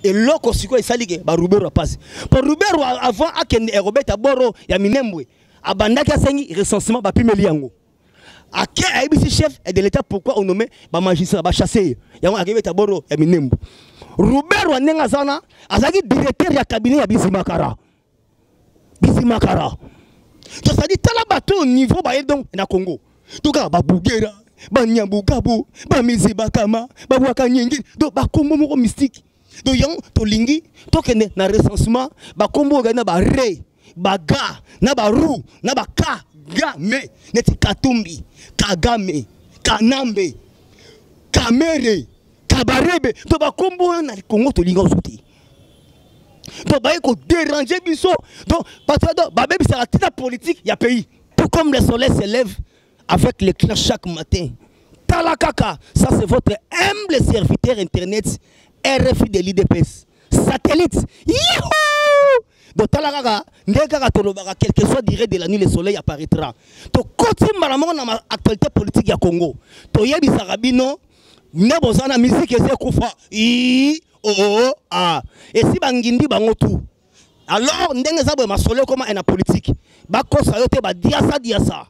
Eloko sikoyo esali ke ba Ruberwa pasi. Po Ruberwa avant akende ekobeta boro ya Minembwe, abandaki asengi recensement bapimeli yango. Ake ayebisi chef de l'État pourquoi on nommait ba magistrat ba chasser ye. Yango akebeta boro ya Minembwe. Ruberwa ndenge aza wana azalaki directeur ya cabinet ya Bizimakara. Bizimakara. Donc ça dit tala bato niveau baye donc na Congo. Donc ba Bugera, ba Nyabugabo, ba Mizibakama, ba Wakanyingi, donc ba kombo moko mystique. Donc yango tolingi tokende na recensement ba kombo oyo na ba re, ba ga, na ba ru, na ba ka, ga me neti Katumbi, Kagame, Kanambe, Kamere, Kabarebe, donc ba kombo wana na Congo tolingi ozo te. Donc baye ko déranger biso. Donc parce que babebisaka tina politique ya pays. Tout comme le soleil se lève avec l'éclat chaque matin. Tala kaka, ça c'est votre humble serviteur internet RFI de l'IDPS. Satellite. Yahoo! Donc tala kaka, ndenge kaka tolobaka, quel que soit durée de la nuit, le soleil apparaîtra. Tokoti mbala moko na actualité politique ya Congo. Toyebisaka bino nde boza na musique esi ekufa. I o a. Esi bangindi bango tout. Alors ndenge eza boye masolo ekoma na politique. Bakosa yo te ba diasa diasa.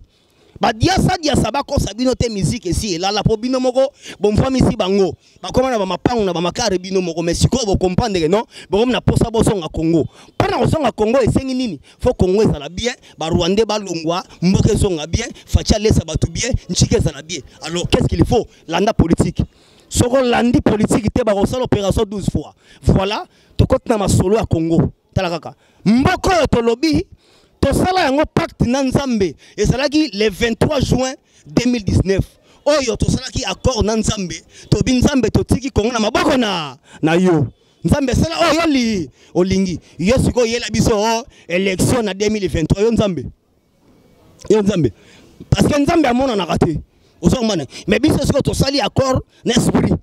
Ba diasa diasa bakosa bino te musique esi elala po bino moko bomfamisi bango. Bakoma na ba mapangu na ba makare bino moko mais sikoyo bo comprendre que non bokomi na posa bozonga Congo. Pona kozonga Congo esengi nini? Faut Congo ezala bien, ba Rwandais balongwa, mboka ezonga bien, Fatshi alesa bato bien, nchika ezala bien. Alors qu'est-ce qu'il faut? Landa politique. Soko landi politique te bakosala opération 12 fois. Voilà, tokoti na masolo ya Congo. Tala kaka. Mboka oyo tolobi tosala yango pacte na Nzambe ezalaki le 23 juin 2019 oyo tosalaki accord na Nzambe, tobi Nzambe totiki Congo na maboko na yo. Nzambe sala oyo yo li olingi. Yo sikoyo yela biso oh, élection na 2023 yo Nzambe. Yo Nzambe. Parce que Nzambe amonanaka te. Ozo komona. Mais biso sikoyo tosali accord na esprit.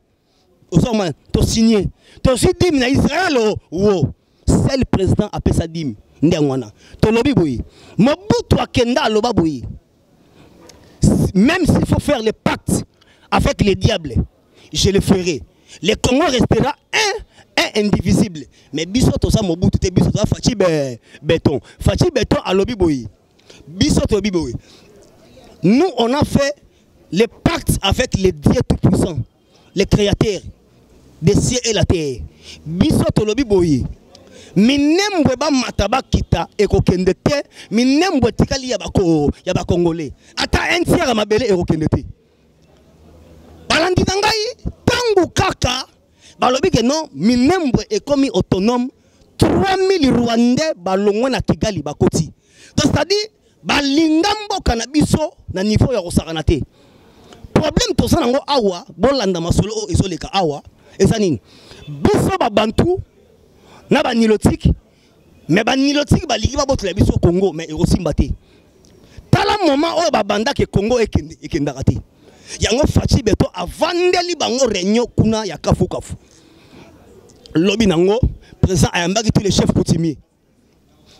Ozo komona to signer. Tozwi dime na Israël oh, wo. Seul président apesa dime nde yango wana. Tolobi boye. Mobutu akenda aloba boye. Même s'il faut faire le pacte avec le diable, je le ferai. Le Congo restera un indivisible. Mais biso toza Mobutu te, biso toza Fatshi Béton. Fatshi Béton alobi boye. Biso tobi boye. Nous on a fait le pacte avec le Dieu tout-puissant, le créateur des cieux et la terre. Biso tolobi boye. Minembwe ba mata ba kita ekokende te, minembwe tikali ya bako ya ba Congolais. Ata un tiers ya mabele ekokende te. Balandi na ngai tangu kaka balobi ke non Minembwe ekomi autonome, 3000 Rwandais balongwe na Kigali bakoti. Donc c'est-à-dire balinga mboka na biso na niveau ya kosakana te. Problème toza nango awa, bolanda masolo oyo ezoleka awa, eza nini? Biso ba Bantu na ba Nilotique, mais ba Nilotique balingi babotola biso Congo, mais ekosimba te. Tala moment oyo babandaka Congo ekende, ekendaka te. Yango Fatshi Beto avandeli bango réunion kuna ya kafu kafu. Lobi nango président ayambaki tous les chefs coutumiers.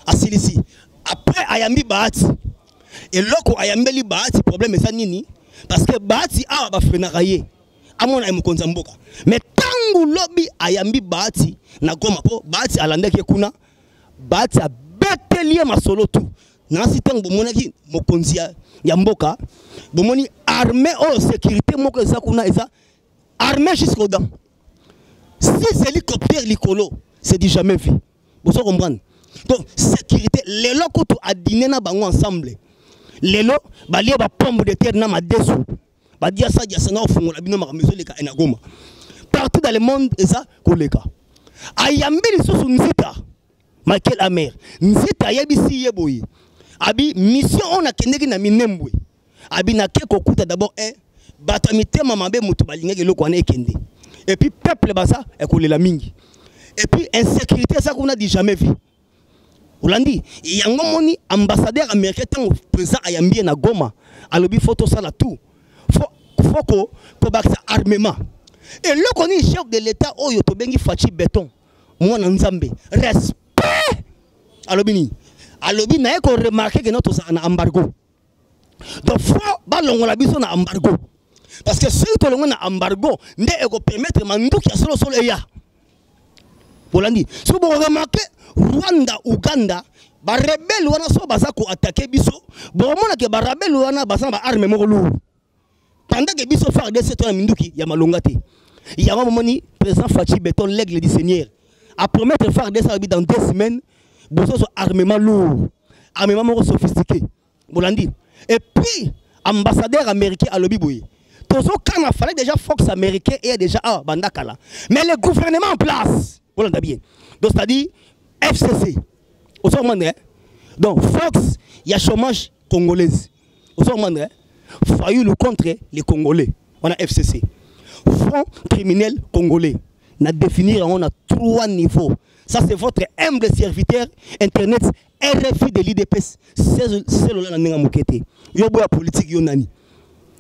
Asilisi. Après ayambi Bahati. Eloko ayambeli Bahati problème eza nini? Parce que Bahati awa ba freinaka ye. Amona ye mokonzi ya mboka. Mais tangu lobi ayambi Bahati na Goma po Bahati alandaki ye kuna. Bahati abeteli ye masolo tout. Nasi tango bomonaki mokonzi ya mboka, bomoni armée oyo sécurité moko eza kuna eza armée jusqu'aux dents. 6 hélicoptères likolo, c'est du jamais vu. Vous comprenez? Donc sécurité lelo kutu a dîner na bango ensemble. Lelo balie ba pomme de terre na madesu. Ba diasa diasa na ofungola bino makambo ezoleka na Goma. Partout dans le monde eza koleka. Ayambi lisusu nzita Michael Amer. Nzita ayebisi ye boye. Abi mission on akendeki na Minembwe. Abi nake kokuta d'abord un bato ya mitema mabe moto balingaki eloko wana ekende. Et puis peuple baza ekolela mingi. Et puis insécurité eza kuna du jamais vu. Olandi yango moni ambassadeur américain tango président ayambi ye na Goma alobi faut tosala tout. Faut ko kobakisa armement. Eloko nini chef de l'État oyo tobengi Fatshi Béton mwana Nzambe respect alobi nini? Alobi naye ko remarquer que notre tozalaka na embargo. Donc faut balongola biso na embargo. Parce que soki tolongwe na embargo nde eko permettre manduki ya solo solo eya. Bolandi, so boremarke Rwanda, Uganda, barebele wana so baza koatake biso, bokomona ke barebele wana baza na baarme moko lourd, pendant que biso FARDC to na minduki ya malonga te. Yango bomoni président Fatshi Béton, l'aigle du Seigneur, a promettre FARDC alobi dans 2 semaines bozozwa armement lourd, armement moko sophistiqué. Bolandi, et puis ambassadeur américain alobi boye: tozokana, fallait déjà force américain eya déjà awa banda kala, mais le gouvernement en place, bolanda bien, donc c'est-à-dire FCC, ozomona, donc force ya chômage congolaise, ozomona, Fayulu contre les Congolais wana, FCC, Front criminel congolais, na définir yango na trois niveaux. Ça, c'est votre humble serviteur internet RFI de l'IDPS. Selola na ndenge moke te. Yo boya politique, yo nani?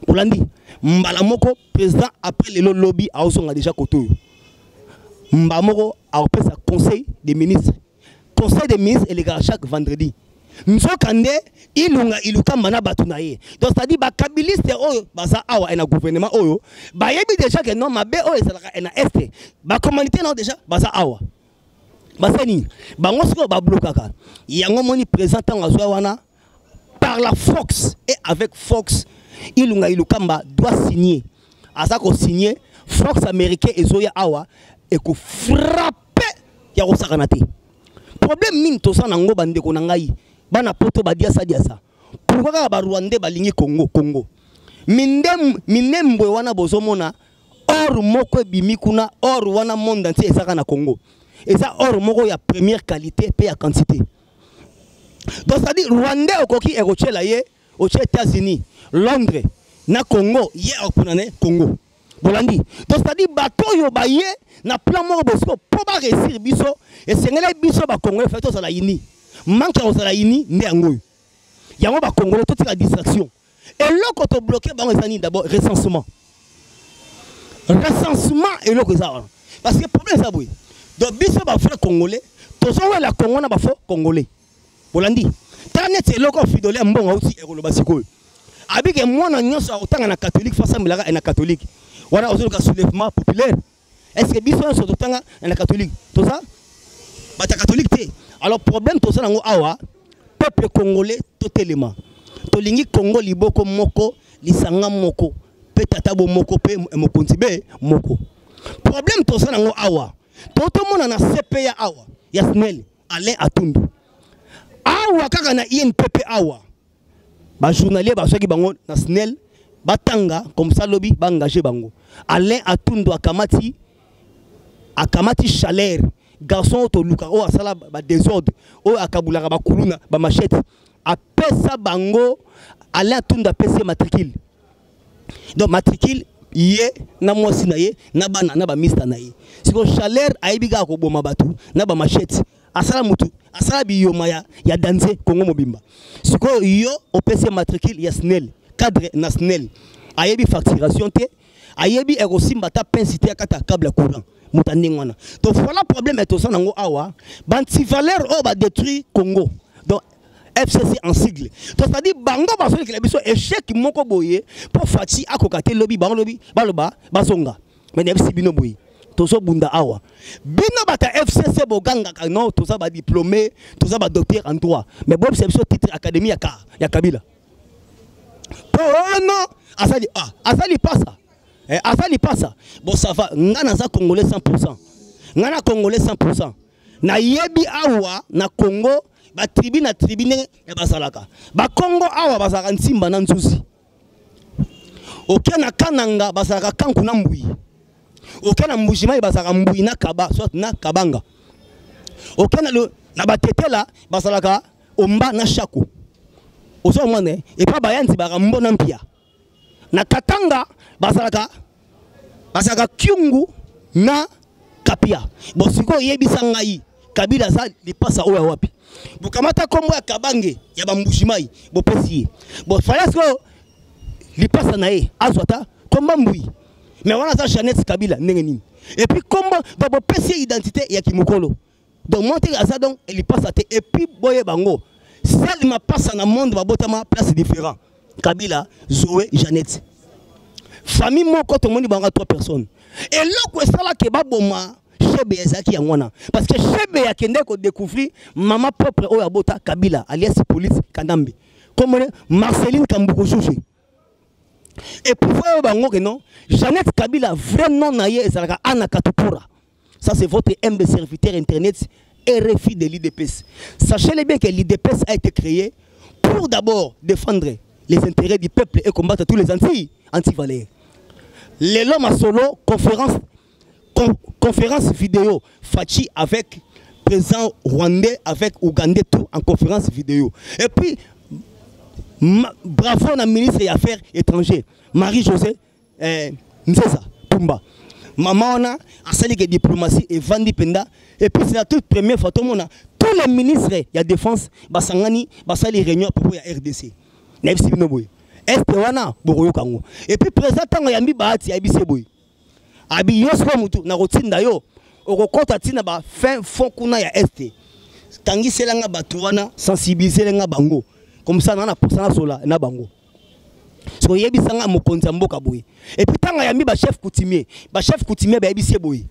Olandi, mbala moko président après lelo lobi aozonga déjà kote oyo, mbala moko akopesa conseil des ministres. Conseil des ministres elekaka chaque vendredi. Nzoka nde Ilunga Ilukamba na bato na ye, donc c'est-à-dire bakabiliste oyo baza awa na gouvernement oyo, bayebi déjà ke non, mabe oyo ezalaka na Est, bacommandité nao déjà baza awa. Basali nini? Bango sikoyo bablokaka yango. Moni président ntango azwa wana par la force et avec force, Ilunga Ilukamba doit signer, aza kosigner. Force américain ezoya awa, ekofrappe ya kosakana te. Problème mingi toza nango, bandeko na ngai bana Poto, badiasa diasa. Pourquoi kaka Barwandais balingi Congo? Congo Minembwe wana, bozomona or moko ebimi kuna. Or wana, monde entier ezaka na Congo, eza or moko ya première qualité mpe ya quantité. Donc c'est-à-dire Rwandais okoki ekotiela ye, otie États-Unis, Londres na Congo, ye akopona ne Congo. Bolandi, donc c'est-à-dire bato oyo baye na plan moko bosiko mpo baréussir biso, esengeli biso Bacongolais fe tozala ini. Manque ya kozala ini nde yango oyo. Yango Bacongolais, totika distraction. Eloko tobloke bango eza nini? D'abord recensement. Recensement, eloko eza wana, parce que problème eza boye: donc biso bavrai Congolais tozowela Congo na bafaux Congolais. Bolandi, tala neti eloko Fridolin ya mbongo auti ekoloba sikoyo, abike mwana nyonso akotanga na catholique, faut asambelaka na catholique. Wana ozoluka soulèvement populaire. Est ce que biso nyonso totanga na catholique toza bato ya catholique te? Alors problème toza nango awa, peuple congolais, totelema. Tolingi Congo liboko moko, lisanga moko, mpe tata bo moko, mpe mokonzi be moko. Problème toza nango awa, totomona na CPA awa ya SNEL, Alain Atundu awa, kaka na INPP awa, bajournalier bazwaki bango na SNEL, batanga comme ça, lobi baengage bango. Alain Atundu akamati chaleur. Garçon oyo toluka, oyo asala badésordre, oyo akabulaka bakuluna, bamachete, apesa bango. Alain Atundu apesi ye matricule. Donc matricule, ye na mwasi na ye na bana na bamista na ye. Sikoyo chaleur ayebi kaka koboma bato na bamachete, asala mutu, asala biyoma ya danse Kongo mobimba. Sikoyo yo opesi ye matricule ya SNEL, cadre na SNEL, ayebi facturation te, ayebi ekosimba ata pince te, akata câble ya courant, moto ndenge wana. Donc voilà problème toza nango awa, bantivaleur oyo badétruire Congo, donc FCC en sigle. Donc c'est-à-dire bango bazolekela biso échec moko boye mpo Fatshi akoka te. Lobi bango, lobi baloba bazonga. Mais nayebisi bino boye, tozobunda awa. Bino bato ya FCC bogangaka non, toza badiplômé, toza badocteur en droit, mais boyebisa biso titre académie ya Kabila. Mpo oh non, azali, ah, azali pasa, eh, azali pasa. Bon, ça va, nga naza Congolais 100, nga na Congolais 100. Nayebi awa na Congo batribu na tribu ndenge bazalaka. Bakongo awa bazalaka nsimba na nzuzi. Oke na Kananga, bazalaka kanku na mbui. Oke na Mbujimai, bazalaka mbui na kaba, soit na kabanga. Oke na Batetela, bazalaka omba na shako. Ozo mona, epa Bayanzi bazalaka mbo na mpia. Na Katanga bazalaka kyungu na kapia. Bon, sikoyo oyebisa ngai, Kabila aza lipasa oyo ya wapi? Bokamata nkombo ya Kabange ya Bambujimai, bopesi ye. Bon, fala sikoyo lipasa na ye azwa ata komba mbui, mais wana aza Jeannette Kabila ndenge nini? Et puis kombo, donc bopesi ye identité ya kimokolo. Donc moi te, aza donc lipasa te. Et puis boyeba bango seul mapasa na monde babotama place différent: Kabila, Zoé, Jeannette, famille moko. Tomoni bango trois personnes. Eloko esalaki baboma Chebeya ezalaki yango wana, parce que Chebeya akendaki kodécouvrir mama propre oyo abota Kabila, alias Police Kanambe, komone Marceline Kambuku Juge. Et puis oyo bango ke non, Jeannette Kabila, vrai nom na ye ezalaka Anna Katupura. Ça, c'est votre humble serviteur internet RFI de l'UDPS. Sachez-le bien que l'UDPS a été créé pour d'abord défendre les intérêts du peuple et combattre tous les anti-valeurs. Lelo masolo conférence, conférence vidéo Fatshi avec président rwandais, avec ougandais, tout en conférence vidéo. Et puis bravo na ministre des Affaires étrangères Marie-Josée Nzeza Tumba. Maman wana asali ke diplomatie evandi penda. Et puis c'est la toute première fois tomona tous les ministres ya défense basangani, basali réunion à propos ya RDC. Nayebisi bino boye, este wana bokoyoka yango. Et puis président ntango yambi Bahati, ayebisi ye boye, abi yo sikoyo mutu nakotinda yo, okokɔta ntina ba fin fond kuna ya este, tangiselanga bato wana, sensibiliselanga bango, comme ça na posa nasola na bango. So oyebisanga mokonzi ya mboka boye. Et puis ntango ayambi bachef coutumier, bachef coutumier bayebisi ye boye,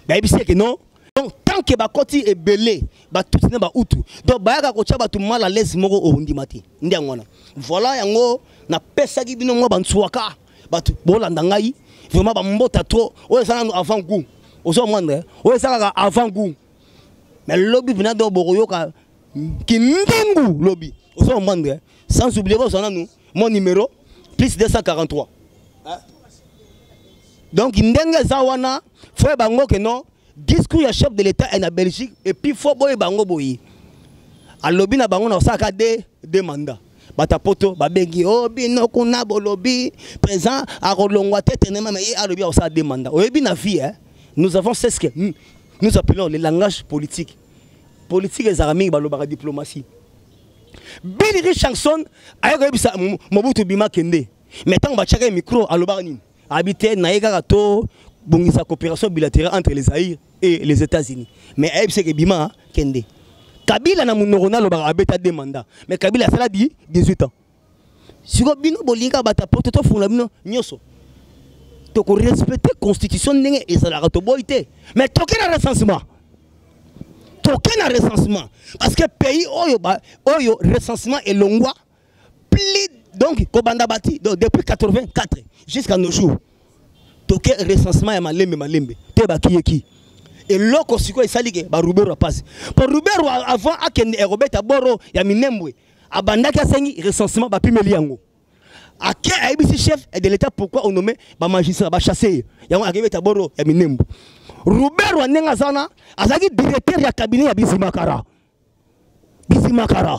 bayebisi ye ke non. Donc tant que bakoti ebele, batuti na bautu, donc bayaka kotia bato mal à l'aise moko okondima te. Nde yango wana, voilà, yango napesaki bino mwa bantswaka. Bato bolanda ngai vraiment, bambota trop. Oyo eza nanu avant goût, ozomwandre, oyo eza kaka avant goût, mais lobi mpena donc bokoyoka kindingu lobi, ozomwandre. Sans oublier bozwa nanu mon numéro plus 243. Donc ndenge eza wana, faut bango ke non, discours ya chef de l'État na Belgique. Et puis faut boye bango boye, alobi na bango na osalaka de mandat. Bato poto babengi o bino kuna, bolobi président akolongwa te éternellement, mais ye alobi akosala deux mandats. Oyebi na vie, hein? Nous avons ce que nous appelons le langage politique. Politique ezalaka mingi, balobaka diplomatie. Bill Richardson aye koyebisa Mobutu bima kende, mais ntango batiaka ye micro, alobaka nini? Abi te, na ye kaka to bongisa coopération bilatérale entre les Zaïre et les États-Unis, mais ayebisaki bima kende. Kabila na monoko nalobaka abeta deux mandats, mais Kabila asala di 18 ans. Sikoyo bino bolinga bato poto, tofungola bino nyonso, tokorespecte constitution ndenge ezalaka, toboyi te, mais toke na recensement, toke na recensement, parce que pays oyo ba, oyo recensement elongwa plus, donc kobanda bati, donc depuis 84 jusqu'à nos jours, toke recensement ya malembe malembe, toyebaki yeki eloko. Sikoyo esali ke baRuberwa pasi, po Ruberwa avant akende ekobeta boro ya Minembwe, abandaki asengi recensement, bapimeli yango, ake ayebisi chef de l'État pourquoi on nommé bamagistrat, bachasse ye. Yango akebeta boro ya Minembwe. Ruberwa ndenge aza wana, azalaki directeur ya cabinet ya Bizimakara. Bizimakara,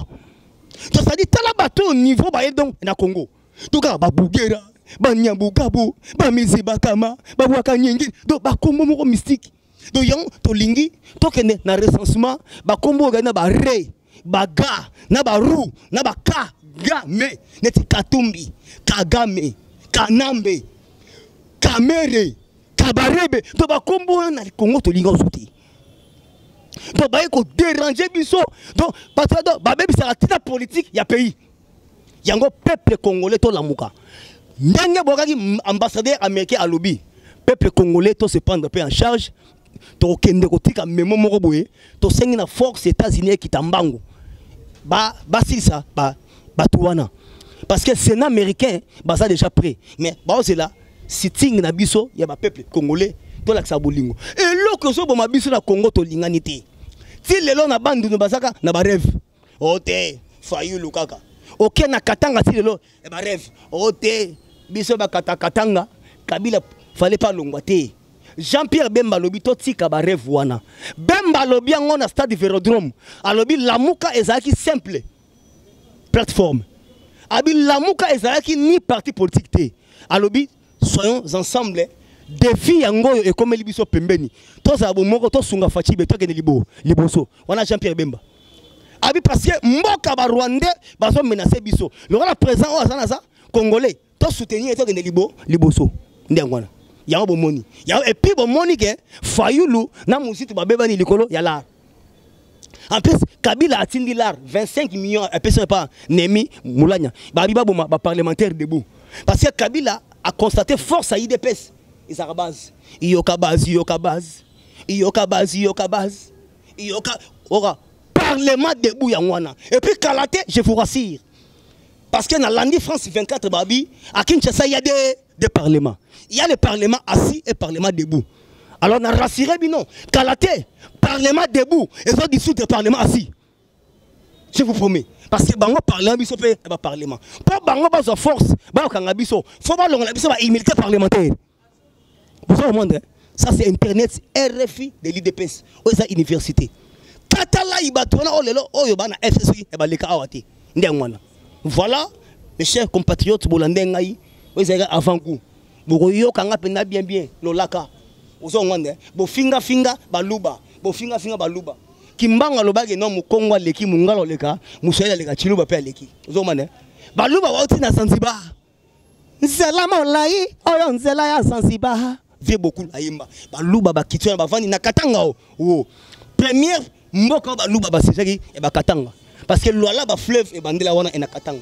donc c'est-à-dire tala bato au niveau baye. Donc na Congo to kaka babugera, banyabugabo, bamizibakama, babwaka nyingi, donc bakombo moko mystique. Donc yango tolingi tokende na recensement, bakombo oyo na bare, baga na baru na baka game, neti Katumbi, Kagame, Kanambe, Kamere, Kabarebe. To bakombo wana na Congo tolingi ozo te. Donc baye kodéranger biso, donc bato donc babebisaka ntina politique ya pays. Yango peuple congolais tolamuka. Ndenge bokaki ambassadeur américain alobi, peuple congolais to se prendre mpe en charge. Tokokende kotika memo moko boye, tosengi na force États-Unis ekita mbangu, basilisa bato wana, parce que Sénat américain baza déjà prêt, mais baozela sitting na biso ya bapeuple congolais. Tolakisa bolingo. Eloko ezoboma biso na Congo, tolingani te. Ti lelo na Bandundu bazaka na barêve o te, Fayulu kaka oke na Katanga, ti lelo ya barêve o te, biso bakatakatanga, Kabila fallait pas longwa te. Jean-Pierre Bemba alobi totika barêve wana. Bemba alobi yango na stade Vélodrome, alobi Lamuka ezalaki simple plateforme, abi Lamuka ezalaki ni parti politique te. Alobi soyons ensemble, défi yango oyo ekomeli biso pembeni, tozala bomoko, tosunga Fatshi be, tokende liboso. Wana Jean-Pierre Bemba abi, parce que mboka barwandais bazomenace biso, lokola président oyo aza naza congolais, tosoutenir, tokende liboso. Nde yango wana, yango bomoni yango. Et puis bomoni ke Fayulu na Muzito babebani likolo ya lar. En plus Kabila atindi lar 25 millions, apesi pa Nemi Mulanya, babi baboma baparlementaire debout, parce que Kabila a constaté force ya UDPS ezalaka base, iyoka base, iyoka base. Yoka base, yoka base, yoka oka parlement debout yango wana. Et puis kala te, je vous rassure, parce que nalandi France 24, babi à Kinshasa, il y a des parlements. Il y a le parlement assis et parlement debout. Alors na rassuré bino, kala te, parlement debout ezo dissoudre parlement assis, je vous promets, parce que bango parlement, biso mpe ba parlement, mpo bango bazwa force bakokanga biso, fo balongola biso ba immunité parlementaire. Vous comprendre? Ça, c'est internet RFI de l'UDPS. Oyo eza université katala bato wana oyo lelo oyo bana FCC baleka awa te. Nde yango wana. Voilà, mes chers compatriotes, bolande ngai, oyo ezalaki avant goût. Bokoyoka nga mpenza bien bien. Lolaka ozongwanda, bofingafinga baluba, bofingafinga baluba. Kimbangu alobaki no mokongo aleki, mongala oleka, moswahili aleka, chiluba mpe aleki. Ozomona baluba bauti na Zanzibar. Nzela molai oyo, nzela ya Zanzibar, vie beaucoup ayemba. Baluba bakiti wana, bavandi na Katanga. O wo première mboka oyo baluba basejaki ya bakatanga, parce que Lwala, bafleuve ebandela wana e na Katanga.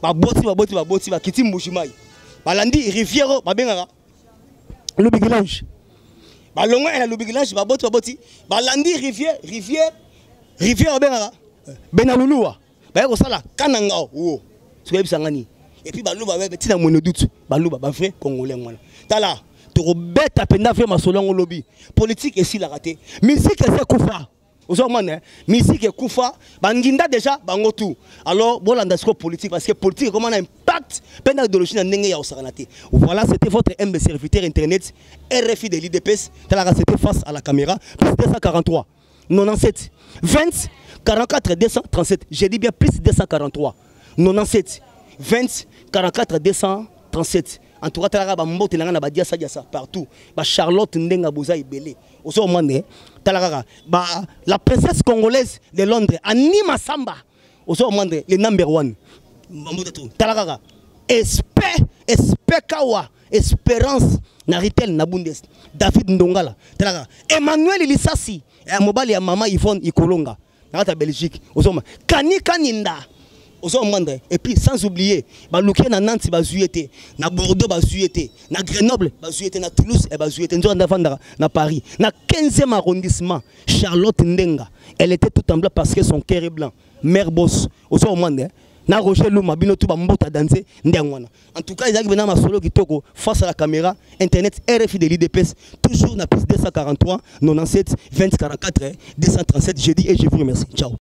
Baboti, baboti, baboti, bakiti Mbujimai, balandi rivière oyo babengaka Lubigilange. Balongwa na Lubigilange, baboti, baboti, balandi rivière babengaka Benalulua, baye kosala Kananga. Wo sokoyebisanga nini? Et puis baluba ntina mwene dutu, baluba bavrai congolais wana. Tala, tokobeta mpenza vrai masolo yango lobi. Politique esilaka te, musique esi ekufa. Ozomona musique ekufa, banginda déjà bango tout. Alors bolanda sikoyo politique, parce que politique ekoma na impact mpe na idéologie na ndenge ya kosakana te. Voilà, c'était votre humble serviteur, internet RFI de l'UDPS. Talaka, c'était face à la caméra, plus 243 97 20 44 237. J'ai dit bien plus 243 97 20 44 237. En tout cas, talaka, bambote na nga na badiasa diasa partout, bacharlotte ndenga boza ebele. Ozomona, tala kaka ba la princesse congolaise de Londres, Anima Samba. Ozomona le number one, bambote tu. Tala kaka espe espe kawa espérance na ritel na Bundes, David Ndongala. Tala kaka Emmanuel Lisasi, mobali ya mama Yvonne Ikolonga na kati ya Belgique. Ozoma kani kaninda, ozomona. Et puis sans oublier baluki na Nantes, bazwi ye te, na Bordeaux bazwi ye te, na Grenoble bazwi ye te, na Toulouse e bazwi ye te. Nzoka ndavandaka na Paris, na 15e arrondissement. Charlotte Ndenga, elle était tout en blanc parce que son cœur est blanc. Mère boss, ozomona na Roger Luma, bino tu bambota danse. Nde yango wana. En tout cas, ezalaki mpena masolo kitoko. Face à la caméra, internet RFI de l'UDPS, toujours na plus 243 97 20 44 237. Je dis et je vous remercie. Ciao.